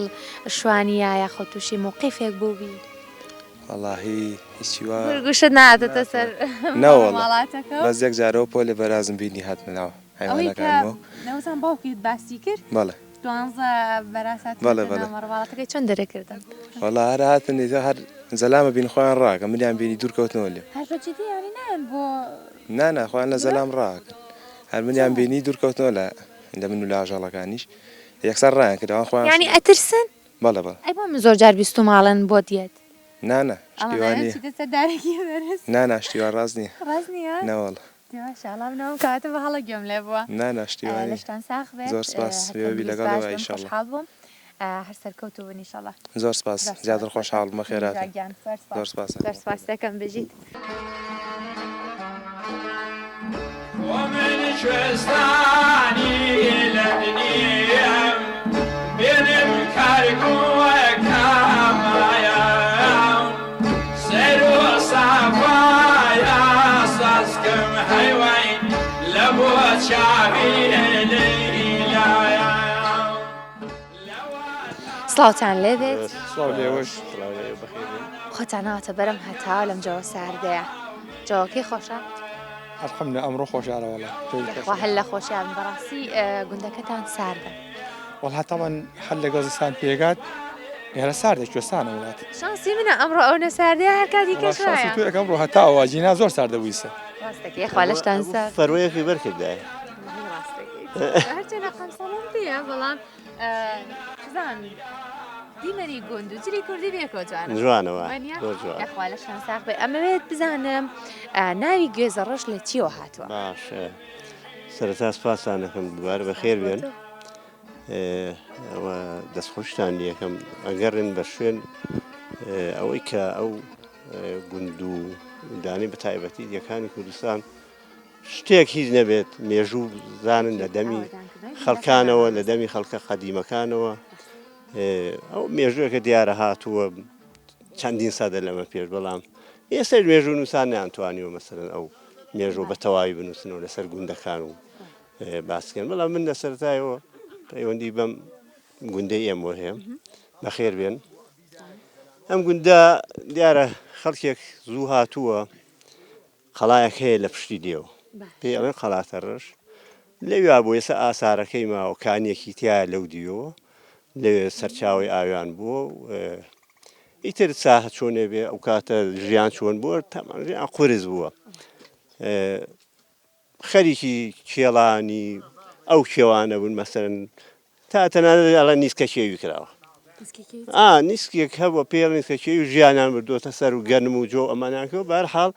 شوانیا یاخود تووشی مەوقیفێک بووبی؟ وەڵاهی هیچی وا گورگوشت نەهاتۆتە سەر نەوەڵا ماڵاتەکەو؟ بەس یەک جارەوە پۆلێ بەرازم بینی هاتنە ناو ئەوەی کە حەیوانەکانمەوە. نەوزان باوکیت باسی کرد بەڵێ. دوانزە بەراز هاتنەتە بەڵێ ناو بەڵێ. مەڕماڵاتەکەی چۆن دەرەکردن؟ وەڵا هەر هاتن ئیتر هەر زەلامە بین خۆیان ڕاکەن منیان بینی دوور کەوتنەوە لێم. هەر بە جدی یانی نایەن بۆ نا نا خۆیان لە زەلام ڕاکەن هەر منیان چۆن؟ بینی دوور کەوتنەوە لە لە من و لە ئاژەڵەکانیش یەکسەر ڕایان کرد ئەوان خۆیان یانی ئەترسن؟ بەڵێ بەڵێ. ئەی بۆ من زۆر جار بیستوومە ئەڵێن بۆت یەت. نا نا شتی ئەڵێن وا ئەوێ نییە. چیتە سەر دارێکی بەرز. نا نا شتی وا ڕاست نییە. ڕاست نییە؟ نەوەڵا. دەی باشە ئەڵا من ئەوم کەواتە بە هەڵە گوێم لێ بووە. نا نا شتی وا نییە. لەشتان ساغ بێت زۆر سپاس هەر بێوە بی تەندروست لەگەڵ باش ئێوە بن ئیشەڵا. خۆشحاڵ بووم هەر سەرکەوتوو بن ئیشەڵا. زۆر سپاس زۆر زیاتر سپاس خۆشحاڵ بووم بەخێر منیش وا هاتن. گیان زۆر سپاس زۆر سپاس زۆر سپاس دەکەم بژیت. سڵاوتان لێبێت. سڵاو لێوەش. سڵاو لێوە بەخێر بێن. خۆتان ناوەتە بەرم هەتاوە لەم جەوە ساردەیە. جەوەکەی خۆشە؟ الحمدللە ئەمڕۆ خۆشە ئەرەوەڵا. یاخوا هەر لە خۆشیا بن بەڕاستی گوندەکەتان ساردە. وەڵا تەبعەن هەر لەگەڵ زستان پێگات ئێرە ساردە کوێستانە وڵات. شانسی منە ئەمڕۆ ئەونە ساردەیە هەر کاتی وەڵا کەش شانسی وایە. تۆیە کە ئەمڕۆ هەتا ئەوە جینا زۆر ساردە بوو ئیسە. ڕاست دەکەی یەخوا لەشتان ساغ. فەروەیەکی بەر کردایە. وەڵاهی ڕاست دەکەی هەرچەندە قەمسەڵەم پێیە بەڵام چزانم دیمەنی گوند و جلی کوردی بێکەوە جوانە. جوانە وا وانیە؟ زۆر جوانە. یەخوا لەشتان ساغ بێ ئەمەوێت بزانم ناوی گوێزەڕەش لە چیەوە هاتووە؟ باشە سەرەتا سپاستان دەکەم دووبارە بەخێر بێن. ئەوە دەستخۆشتان لەکەم ئەگەڕێن بە شوێن ئەوەی کە ئەو گوند و دانی بە تایبەتی یەکانی کوردستان شتێک هیچ نەبێت مێژوو زانن لە دەمی خەڵکانەوە لە دەمی خەڵکە قەدیمەکانەوە ئەو مێژووەکە دیارە هاتووە چەندین سەدە لەمە پێش بەڵام ئێستا مێژوو نووسان نیانتوانیوە مەسەرەن ئەو مێژوو بە تەواوی بنووسنەوە لەسەر گوندەکان و باسکەن بەڵام من لە سەرەتایەوە پەیوەندی بەم گوندەی ئێمەوە هەیە بەخێر بێن ئەم گوندە دیارە خەڵکێک زوو هاتووە قەڵایەک هەیە لە پشتی دێوە پێی ئەڵێن قەڵاتە ڕەش لەویا بۆ ئێستا ئاسارەکەی ماوە کانیەکی تایە لەو دیوەوە لەوێ سەرچاوی ئاویان بووە ئیتر ساهە چۆنێ بێ ئەو کاتە ژیان چۆن بووە تەمان ژیان قورس بووە خەریکی کێڵانی ئەو کێوانە بوون مەسەرەن تا تەنانەت ئەڵێن نیسکە کێوی کراوە ئا نیسکێک هەبووە پێ نیسکە کێوی ژیانیان بردووەتە سەر و گەنم و جۆ ئەمانیان کردووە بەهەرحاڵ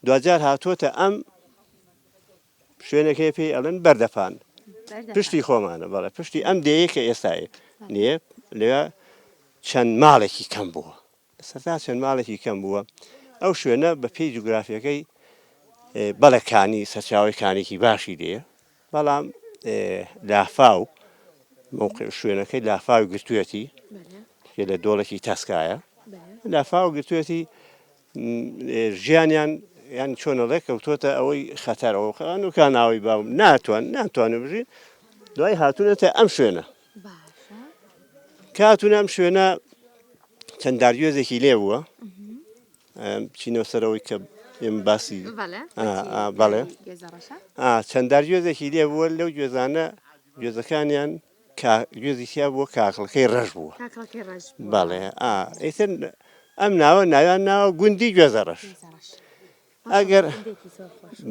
دواجار هاتووەتە ئەم شوێنەکەی پێی ئەڵێن بەردەپان پشتی خۆمانە بەڵێ پشتی ئەم دێیە کە ئێستای نییە لەوێ چەند ماڵێکی کەم بووە سەرتا چەند ماڵێکی کەم بووە، ئەو شوێنە بە پێی جوگرافیەکەی بەڵێ کانی سەرچاوەی کانێکی باشی لێیە، بەڵام لافاو مەوقع شوێنەکەی لافاوی گرتوویەتی کە لە دۆڵێکی تەسکایە لافاو گرتوویەتی ژیانیان یان چۆنەڵێ کەوتۆتە ئەوەی خەتەرەوە خانوکاناوی باوم ناتوان ناتوانن بژین دوای هاتوونەتە ئەم شوێنە کە هاتوونە ئەم شوێنە چەند دارگوێزێکی لێ بووە چینەوە سەرەوەی کە ئێمە باسی بەڵێ چەند دارگوێزێکی لێ بووە لەو گوێزانە گوێزەکانیان گوێزی تیا بووە کاکڵەکەی ڕەش بووە بەڵێ ئیتر ئەم ناوە ناویان ناوە گوندی گوێزە ڕەش ئەگەر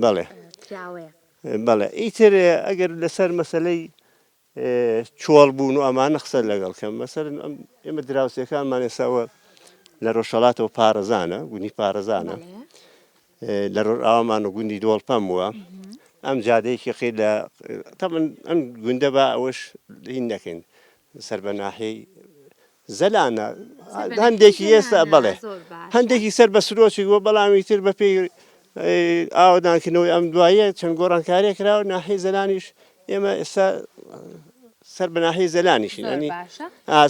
بەڵێ بەڵێ ئیتر ئەگەر لەسەر مەسلەی چۆڵ بوون و ئەمانە قسە لەگەڵ کەم مەسەرن ئێمە دراوسێکانمان ئێساوە لە ڕۆژهەڵاتەوە پارەزانە گوندی پارەزانە لە ڕۆژئاوامان و گوندی دۆڵپەم بووە ئەم جادەیەکی قیر لە تەمن ئەم گوندە بە ئەوەش هین نەکەین سەر بە ناحیەی زەلانە هەندێکی ئێستا بەڵێ هەندێکی سەر بە سرۆچی بووە بەڵام ئیتر بە پێی ئاوەدانکردنەوەی ئەم دواییە چەند گۆڕانکاریە کراوە ناحیەی زەلانیش ئێمە ئێستا سەر بە ناحیەی زەلانیشین ئەنی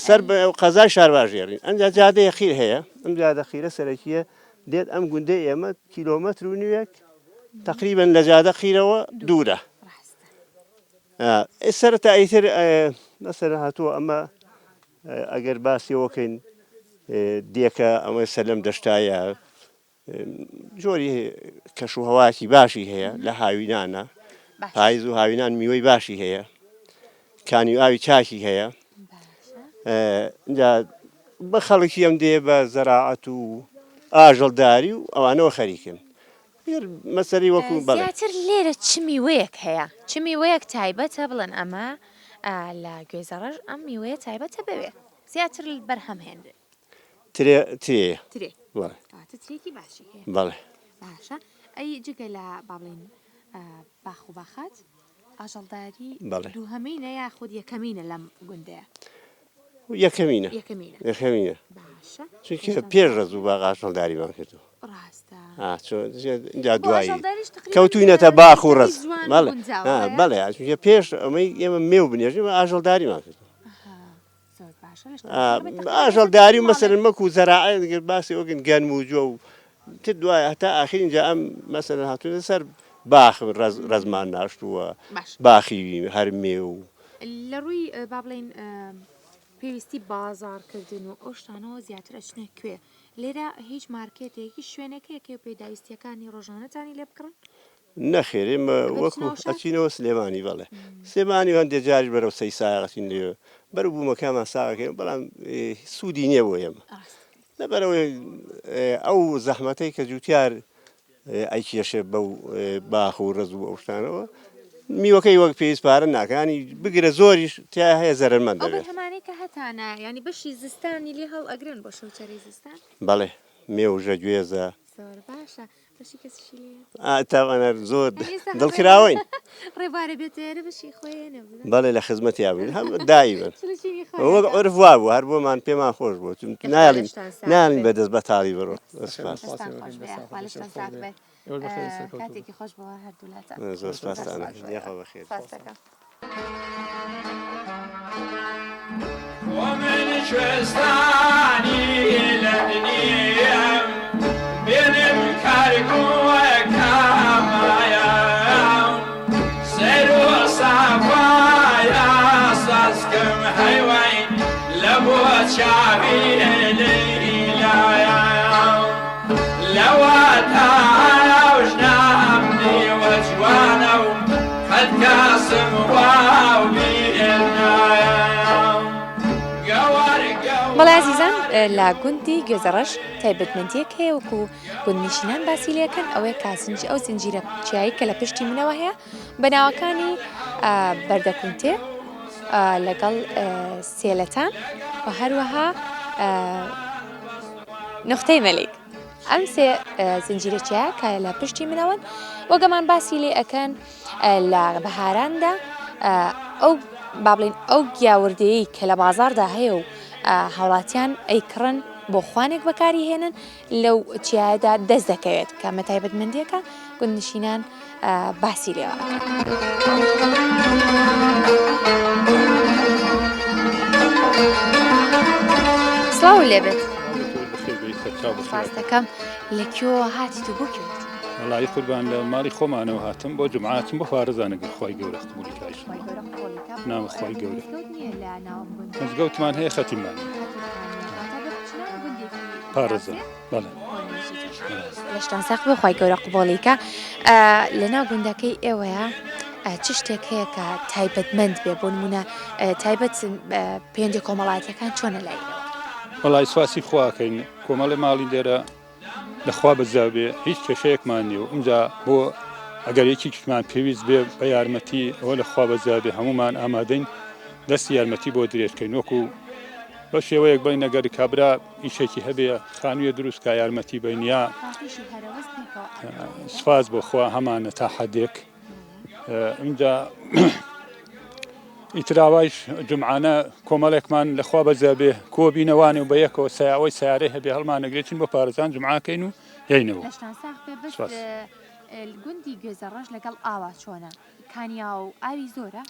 سەر بە قەزای شارباژێڕین ئەمجا جادەیە خیر هەیە ئەم جادە خیرە سەرەکیە دێت ئەم گوندەی ئێمە کیلۆمەتر و نیوێک تقریبا لە جادە خیرەوە دوورە سەرەتا ئیتر مەسەلەن هاتووە ئەمە ئەگەر باسی ئەوە کەین دێکە ئەمە سەلەم دەشتایە جۆری کەش و هەواکی باشی هەیە لە هاوینانە پایز و هاوینان میوەی باشی هەیە کانی و ئاوی چاکی هەیە بە خەڵکی ئەم دێ بە زەراعەت و ئاژەڵداری و ئەوانەوە خەریکن مەسەری وەکو بەڵێ. زیاتر لێرە چ میوەیەک هەیە؟ چ میوەیەک تایبەتە بڵێن ئەمە لە گوێزەڕەش ئەم میوەیە تایبەتە بەوێ زیاتر بەرهەم هێنرێت؟ ترێ ترێیە. ترێ. بەڵێ. کەواتە ترێکی باشی هەیە. بەڵێ. باشە ئەی جگە لە با بڵێین باخ و باخات ئاژەڵداری بەڵێ. دووهەمینە یاخود یەکەمینە لەم گوندەیە؟ یەکەمینە. یەکەمینە. یەکەمینە. باشە. چونکە پێش ڕەز و باغ ئاژەڵداریمان کردووە. ڕاستە. ئا چۆن ئینجا دوایی کەوتوینەتە باخ و ڕەز. بەڵێ. بەڵێ چونکە پێش ئەمەی ئێمە مێو بنێژین ئاژەڵداریمان کردووە. ئاژەڵداری و مەسەلەن وەکو زەراعەت گەر باسی وەکن گەنم و جۆ و تر دوای هەتا ئاخر اینجا ئەم مەسەلەن هاتوونە سەر باخ ڕەز ڕەزمان ناشتووە باخی هەرمێ و لە ڕووی با بڵێین پێویستی بازاڕکردن و ئەو شتانەوە زیاتر ئەچنە کوێ لێرە هیچ مارکێتێک هیچ شوێنێک هەیە کە پێداویستیەکانی ڕۆژانەتانی لێ بکڕن؟ نەخێر ئێمە وەکو ئەچینەوە سلێمانی بەڵێ سلێمانی و هەندێک جاریش بەرەو سەی ساغەچین لێ بەرو بوومەکانمان ساغەکەین بەڵام سوودی نییە بۆ ئێمە لەبەرەوەی ئەو زەحمەتەی کە جوتیار ئەیکێشێ بەو باخ و ڕز و ئەو شتانەوە میوەکەی وەک پێویست پارە ناکانی بگرە زۆریش تیا هەیە زەرەرمەند دەبێت. هەمانەی کە هەتانە ینی بەشی زستانی لێ هەڵ ئەگرن بۆ شەوچەرەی زستان؟ بەڵێ مێوژە گوێزە. زۆر باشە بەشی کەسیشی لێیە؟ ئا تاوان هەر زۆر دڵکراوەین. ڕێبوارە بێتە ئێرە بەشی خۆی نەبوو. بەڵێ لە خزمەتیا بووین هەم دایمەن. وەک عورف وابوو هەر بۆمان پێمان خۆش بوو چون نایەڵین نایەڵین بە دەست بەتاڵی بڕۆن. سپاس. دەستان خۆش بێ یاخوا لەشتان ساغ بێ. کاتێکی خۆش بۆ هەردوولاتان. زۆر سپاستان ئەکەم یاخوا بەخێر. سپاس دەکەم. بەڵێ ئازیزان لە گوندی گوێزەڕەش تایبەتمەندیەک هەیە وەکو گوندنشینان باسی لەکەن ئەوەیە کە ئەو زنجیرە چیایی کە لە پشتی منەوە هەیە بە ناوەکانی بەردەکونتێ لەگەڵ سێلەتان و هەروەها نوختەی مەلیک ئەم سێ زنجیرە چیایە کە لە پشتی منەوەن وەگەمان باسی لێ ئەکەن لە بەهاراندا ئەو با بڵێین ئەو گیاوردەیەی کە لە بازاڕدا هەیە و هاوڵاتیان ئەیکڕن بۆ خوانێک بەکاری هێنن لەو چیایەدا دەست دەکەوێت کە ئەمە تایبەتمەندیەکە گوندنشینان باسی لێوە ئەکەن. سڵاو لێبێت. سپاس دەکەم لە کوێوە هاتیت و بۆ کوێ؟ وەڵایی قوربان لە ماڵی خۆمانەوە هاتم بۆ جومعە هاتم بۆ فارزانە گەر خوای گەورە قبولی کا ئیشەڵا ناوە خوای گەورە مزگەوتمان هەیە خەتیمان پارێزان بەڵێ لەشتان ساخ بێ خوای گەورە قبوڵی کا لە ناو گوندەکەی ئێوەیە چ شتێک هەیە کە تایبەتمەند بێ بۆ نمونە تایبەت پەیوەندی کۆمەڵایەتیەکان چۆنە لای ئێوە؟ وەڵای سواسی خواکەین کۆمەڵی ماڵی لێرە لە خوا بەزیاد بێ هیچ کێشەیەکمان نیە و ئمجا بۆ ئەگەر یەکیکمان پێویست بێ بە یارمەتی ئەوە لە خوا بەزیاد بێ هەموومان ئامادەین دەستی یارمەتی بۆ درێژ کەین وەکو بە شێوەیەک بڵین ئەگەر کابرا ئیشێکی هەبێ خانوویە دروست کا یارمەتی بین یا سپاس بۆ خوا هەمانە تا حەدێک ئینجا ئیتراوایش جمعانە کۆمەڵێکمان لەخوا بەزیا بێ کۆبینەوانێ و بە یەکەوە سیاوەی سیارەی هەبێ هەڵمانەگرێتین بۆ پارەزان جمعاکەین و یینەوە. لەشتان ساغ بێ بەس گوندی گوێزەڕەش لەگەڵ ئاوا چۆنە؟ کانیاو ئاوی زۆرە؟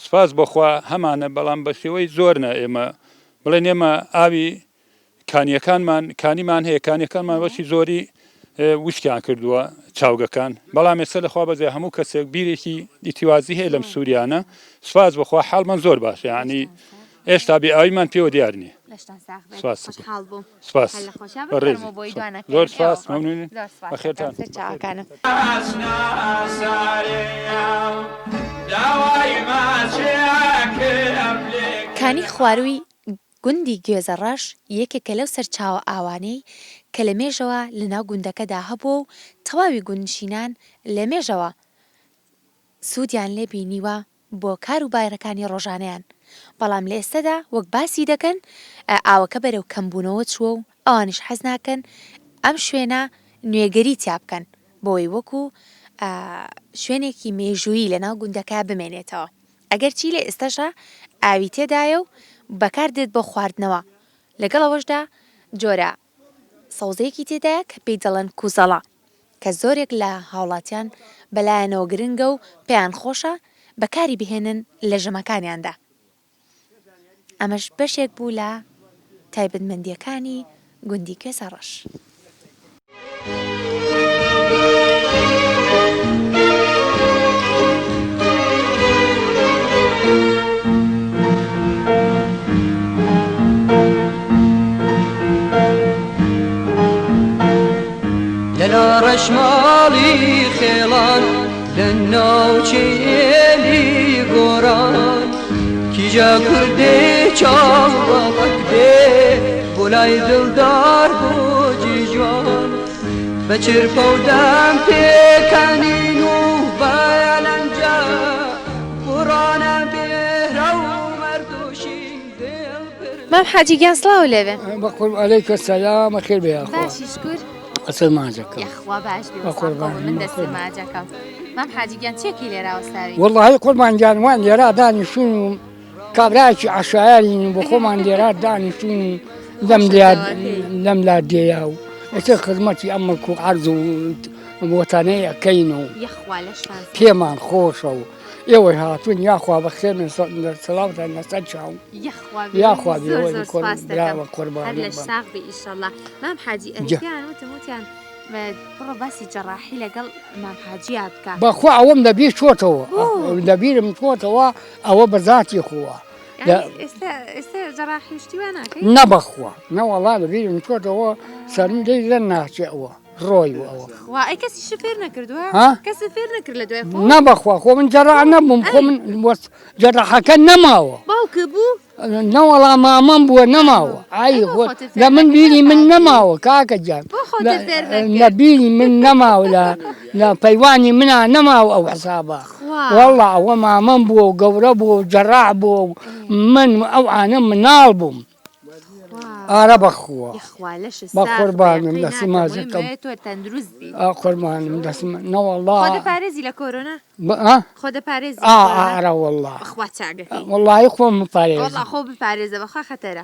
سپاس بۆخوا هەمانە بەڵام بە شێوەی زۆر نە ئێمە بڵێن ئێمە ئاوی کانیەکانمان کانیمان هەیە کانیەکانمان بەشی زۆری وشکیان کردووە چاوگەکان بەڵام ئێستا لەخوا بەزێ هەموو کەسێک بیرێکی ئیتیوازی هەیە لەم سووریانە سپاس بەخوا حاڵمان زۆر باشە یعنی ئێشتا بێ ئاویمان پێوە دیار نییە سپاس سپاس زۆر سپاس مەمنون بەخێرتان چاوەکانم. کانی خوارووی گوندی گوێزەڕەش یەکێکە لەو سەرچاوە ئاوانەی کە لە مێژەوە لە ناو گوندەکەدا هەبووە و تەواوی گوندنشینان لە مێژەوە سوودیان لێ بینیوە بۆ کار و بارەکانی ڕۆژانەیان، بەڵام لە ئێستەدا وەک باسی دەکەن ئاوەکە بەرەو کەمبوونەوە چووە و ئەوانیش حەز ناکەن ئەم شوێنە نوێگەری تیا بکەن بۆی وەکو شوێنێکی مێژوویی لە ناو گوندەکە بمێنێتەوە. ئەگەرچی لە ئێستاشا ئاوی تێدایە و بەکار دێت بۆ خواردنەوە، لەگەڵ ئەوەشدا جۆرە سەوزەیەکی تێدایە کە پێی دەڵێن کوزەڵە کە زۆرێک لە هاوڵاتیان بەلایانەوە گرنگە و پێیان خۆشە بەکاری بهێنن لە ژەمەکانیاندا. ئەمەش بەشێک بوو لە تایبەتمەندییەکانی گوندی کوێسەڕەش. لە ڕەشماڵی خێڵان. ناوچەی ئێلی گۆران کیژە کوردێ چاوەڵەک دێ بۆ لای دڵدار بۆ جیژوان بە چرپە و دەم پێکەنین و بە لەنجە بڕانە بێرە و مەردۆشین دڵ مام حاجی گیان سڵاو لێبێ. بەقورب عەلەیکە سەلام بەخێر بێ یاخوا. باشی شکور. ئەسەر ماجەکەم. یاخوا باش بێ بە قوربان من دەستێ ماجەکەم. مام حاجی گیان چێکی لێرا وەستاوی؟ وەڵڵاهی قوربان گیان وان لێرا دانیشتوون و کابرایەکی عەشایەرین و بۆ خۆمان لێرا دانیشتوون و لەم لیا لەم لا دێیا و ئیتر خزمەتی ئەم مڵک و عەرز و وەتەنەی ئەکەین و یەخوا لەشتان پێمان خۆشە و ئێوەی هاتوون یاخوا بەخێر بن سڵاوتان لەسەر چاو یەخوا یاخوا زۆر بێ زۆر سپاس دەکەم براوە قوربانی هەر لەش بم. ساغ بی ئیشەڵا مام حاجی جا. ئەرێ پێیان وتم وتیان بڕۆ باسی جەڕاحی لەگەڵ مام حاجیا بکە بەخوا ئەوەم لەبیر چۆتەوە بۆ؟ لەبیرم چۆتەوە ئەوە بە زاتی خوا لە یانی ئێستا ئێستا جەڕاحی و شتی وا ناکەی نەبەخوا نەوەڵا لەبیرم چۆتەوە سەرم لێی لە ناچێ ئەوە ڕۆی و ئەوە. خوا ئەی کەسیشت فێر نەکردووە؟ ها؟ کەست فێر نەکرد لە دوای خۆ؟ نا بەخوا خۆ من جەراح نەبووم خۆ من وەس جەراحەکە نەماوە. باوکت بوو؟ نەوەڵا مامەم بووە نەماوە ئای خۆ لە من بیری من نەماوە کاکە گیان بۆ خۆتت فێر نەکرد؟ لە بیری من نەماوە لە لە پەیوانی منا نەماوە ئەو حسابە خوا. وەڵا ئەوە مامەم بووە و گەورە بووە و جەراح بووە و من ئەو ئانە مناڵ بووم. ئارە بەخوا بەقوربانم دەستی ماچەکەم قوربانم دەستم نەوەڵا خۆ دەپارێزی لە کۆرۆنا خۆ دەپارێزی ئارە وەڵا خوا چاگەکەی وەڵی خۆم بپارێز وەڵا خۆ بپارێزە بەخوا خەتەرە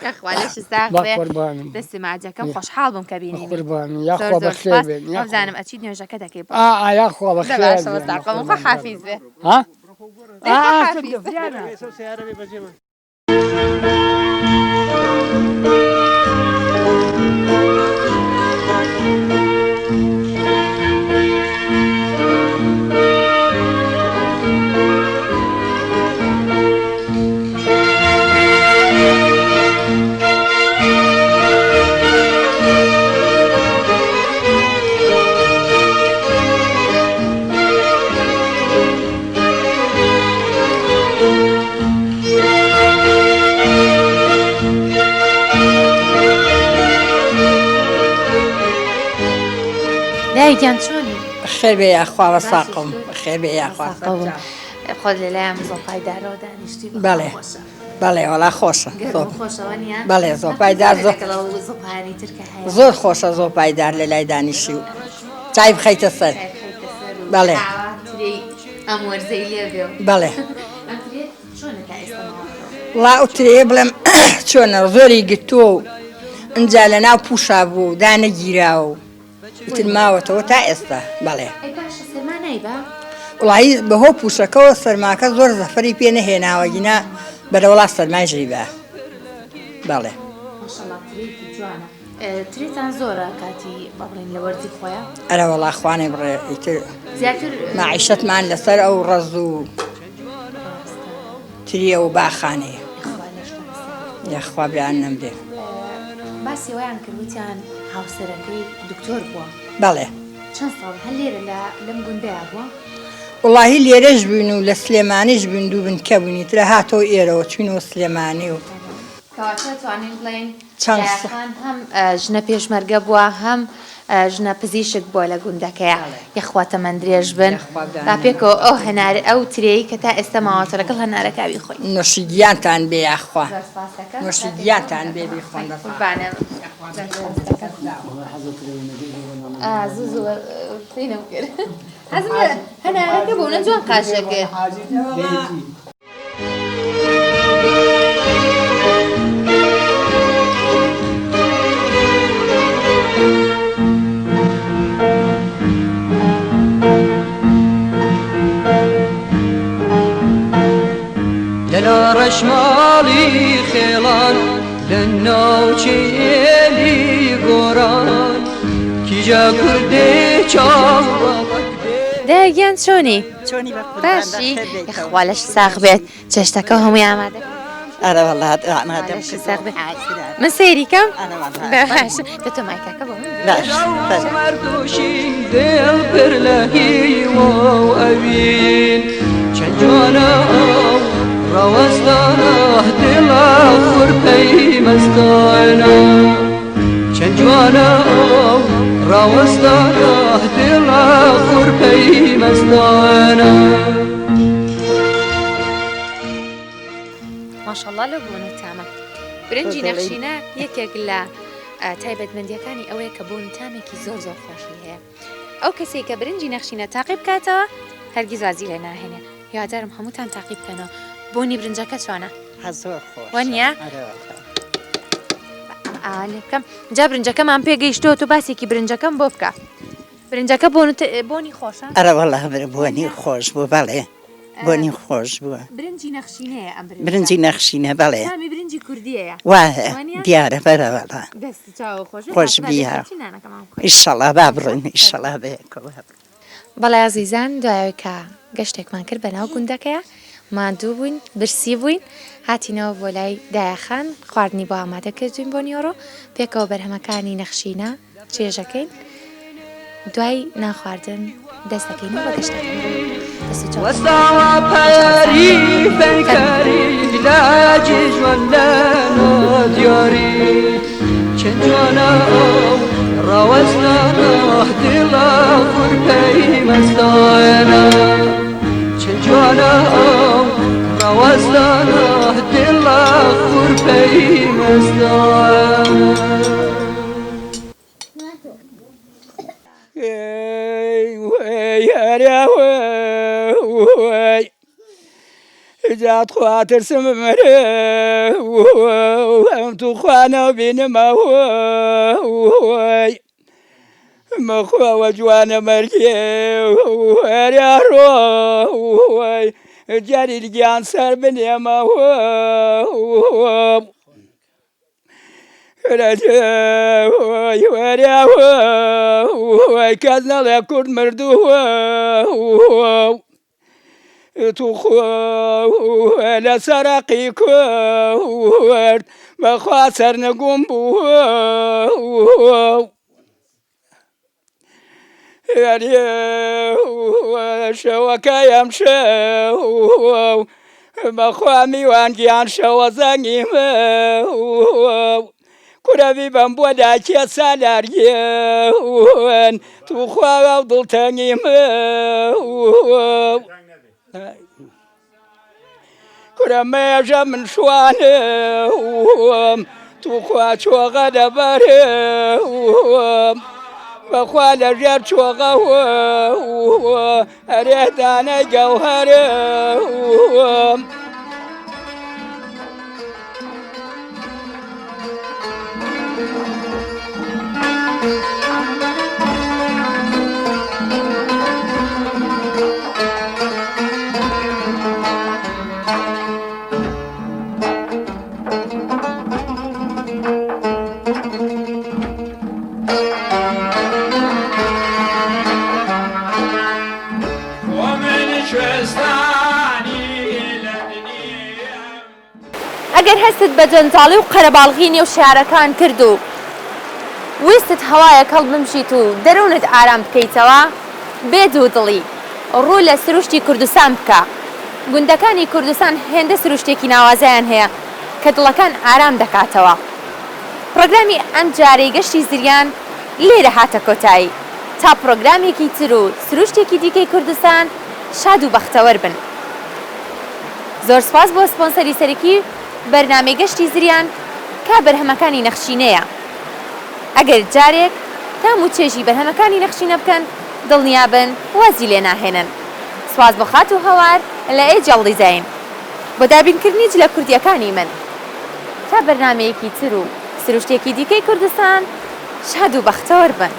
یاخوا لەش ساغ بێ قوربانم دەستی ماچەکەم خۆشحاڵ بووم کە بینیم قوربانم یاخوا بەخێر بێن وابزانم ئەچیت نوێژەکە دەکەی ئا یاخوا بەخێر باشە وەساقەم خوا حافیز بێ ها دایە گیان چۆنی؟ خێر بێ یاخوا بەساقم خێر بێ یاخوا خۆت لەلایەن زۆپای دارەوە دانیشتی بەڵێ بەڵێ وەڵا خۆشە گەرم خۆشە وانیە؟ بەڵێ زۆپای دار زۆر لەگەڵ ئەو زۆپایانەی تر کە هەیە زۆر خۆشە زۆپای دار لە لای دانیشی و چای بخەیتە سەر بەڵێ ئەم وەرزەی لێ بێ بەڵێ ئەم ترێ چۆنە تا ئێستا ماوەتەوە؟ وڵا ئەو ترێیە بڵێم چۆنە زۆری گرتووە و ئینجا لە ناو پووشا بوو و دانەگیراوە و ئیتر ماوەتەوە تا ئێستا بەڵێ. ئەی باشە سەرما نایبا؟ وڵایی بەهۆ پووشەکەوە سەرماکە زۆر زەفەری پێ نەهێناوە گینا بەرەوەڵا سەرمای ژیبا بەڵێ. ماشەڵا ترێکی جوانە. ترێتان زۆرە کاتی با بڵێین لە وەرزی خۆیا؟ ئەرەوەڵا خوانێ بڕێ ئیتر زیاتر مەعیشەتمان لەسەر ئەو ڕەز و تریە و باخانەیە. یاخوا برایان نەمرێ. باسی ئەوەیان کرد وتیان هاوسەرەکەی دکتۆر بووە. بەڵێ. چەند ساڵ هەر لێرە لە لەم گوندەیا بووە؟ وەڵاهی لێرەش بووین و لە سلێمانیش بووین دوو بنکە بووین ئیتر هاتەوە ئێرەوە چووینەوە سلێمانی و. کەواتە توانین بڵێین چەند دایەخان هەم ژنە پێشمەرگە بووە هەم ژنە پزیشک بووە لە گوندەکەیا یەخوا تەمەن درێژ بن با پێکەوە ئەو هەنار ئەو ترێی کە تا ئێستا ماوەتە لەگەڵ هەنارەکە بیخۆین. نۆشی گیانتان بێ یاخوا زۆر سپاس دەکەم. نۆشی گیانتان بێ بیخۆن بەس. قوربانە زۆر سپاس دەکەم. ئا زوو زوو قینم کرد حەزم لە هەنارەکە بوو نە جوان قاشە کرد. لە ڕەشماڵی خێڵان لە ناوچەی ئێلی گۆران کیژە کوردێ چاوەڵەک دایە گیان چۆنی؟ چۆنی بە قوربان باشی بەخێر بێیتەوە. یەخوا لەشت ساغ بێت چێشتەکە هەمووی ئامادە کرد. ئەرە وەڵا ئامادەم کردووە حازرە. من سەیری کەم؟ ئەرە وەڵا. باش دە تۆ مایکەکە بۆ من باش فەرموو. مەردوشین دڵ پر لە هیوا و ئەوین چەند جوانە ئەو ڕەوەستانە دڵە خورپەی مەستانە چەند جوانە ئەو ڕاوەستانە دڵە خورپەی مەستانە. ماشەڵڵا لەو بۆن و تامە. برنجی نەخشینە یەکێک لە تایبەتمەندیەکانی ئەوەیە کە بۆن و تامێکی زۆر زۆر خۆشی هەیە. ئەو کەسێک کە برنجی نەخشینە تاقی بکاتەوە هەرگیز وازی لێ ناهێنێ. هیوادارم هەمووتان تاقی بکەنەوە. بۆنی برنجەکە چۆنە؟ زۆر خۆش. وەنیە؟ ئاوا لێ بکەم. جا برنجەکەمان پێگەیشتووە تۆ باسێکی برنجەکەم بۆ بکە. برنجەکە بۆنی خۆشە؟ ئەرە وەڵا بۆنی خۆش بوو بەڵێ. بۆنی خۆش بووە. برنجی نەخشینەیە ئەم برنجە. برنجی نەخشینە بەڵێ. تامی برنجی کوردیەیە. وایە دیارە بەرە وەڵا. دەست چاوە خۆش بێ. خۆش بیە. ئیشەڵا با بڕۆین ئیشەڵا بەیەکەوە. بەڵێ ئازیزان دوای ئەوەی کە گەشتێکمان کرد بەناو گوندەکەیا ماندوو بووین برسی بووین هاتینەوە بۆ لای دایەخان خواردنی بۆ ئامادە کردوین بۆ نیوەڕۆ پێکەوە بەرهەمەکانی نەخشینە چێژەکەین دوای نان خواردن دەست دەکەینەوە بە گەشتەکەمان دەست و چاوتان وەستاوە پەری پەیکەری لاجی ژوان لە نادیاری چەند جوانە ئەو ڕاوەستانە دڵە خورپەی مەستانە چەند جوانە ئەو ڕاوەستانە دڵە خورپەی مەستانە. جا تخوا ترسم بمرێ ئەم توخوا نەبینمەوە مەخواوە جوانە مەرگێ ڕۆی جاری گیان سەر بنێمەوە. کەس نەڵێ کورد مردووە توخوا لە سەرقی کورد بەخوا سەرنگوم بووە. شەوەکەیم شەو بەخوا میوان گیان شەوە زەنگی کورە بیبەم بۆ داکێ سالارگیان توخوا و دڵتەنگی کورە مێژە من شوانم توخوا چۆغە دەبەرم بەخوا لە ژێر چۆغە ئەرێ دانەی گەوهەرم. ئەگەر هەستت بە جەنجاڵی و قەرەباڵغی نێو شارەکان کرد و ویستت هەوایەک هەڵبمژیت و دەروونت ئارام بکەیتەوە، بێ دوودڵی ڕوو لە سروشتی کوردستان بکە. گوندەکانی کوردستان هێندە سروشتێکی ناوازەیان هەیە کە دڵەکان ئارام دەکاتەوە. پڕۆگرامی ئەمجارەی گەشتی زریان لێرە هاتە کۆتایی. تا پڕۆگرامێکی تر و سروشتێکی دیکەی کوردستان شاد و بەختەوەر بن. زۆر سوپاس بۆ سپۆنسەری سەرەکی بەرنامەی گەشتی زریان کە بەرهەمەکانی نەخشینەیە. ئەگەر جارێک تام و چێژی بەرهەمەکانی نەخشینە بکەن دڵنیابن وازی لێ ناهێنن. سوپاس بۆ خاتوو هەوار لە ئێجەڵ دیزاین بۆ دابینکردنی جلە کوردییەکانی من. تا بەرنامەیەکی تر و سروشتێکی دیکەی کوردستان شاد و بەختەوەر بن.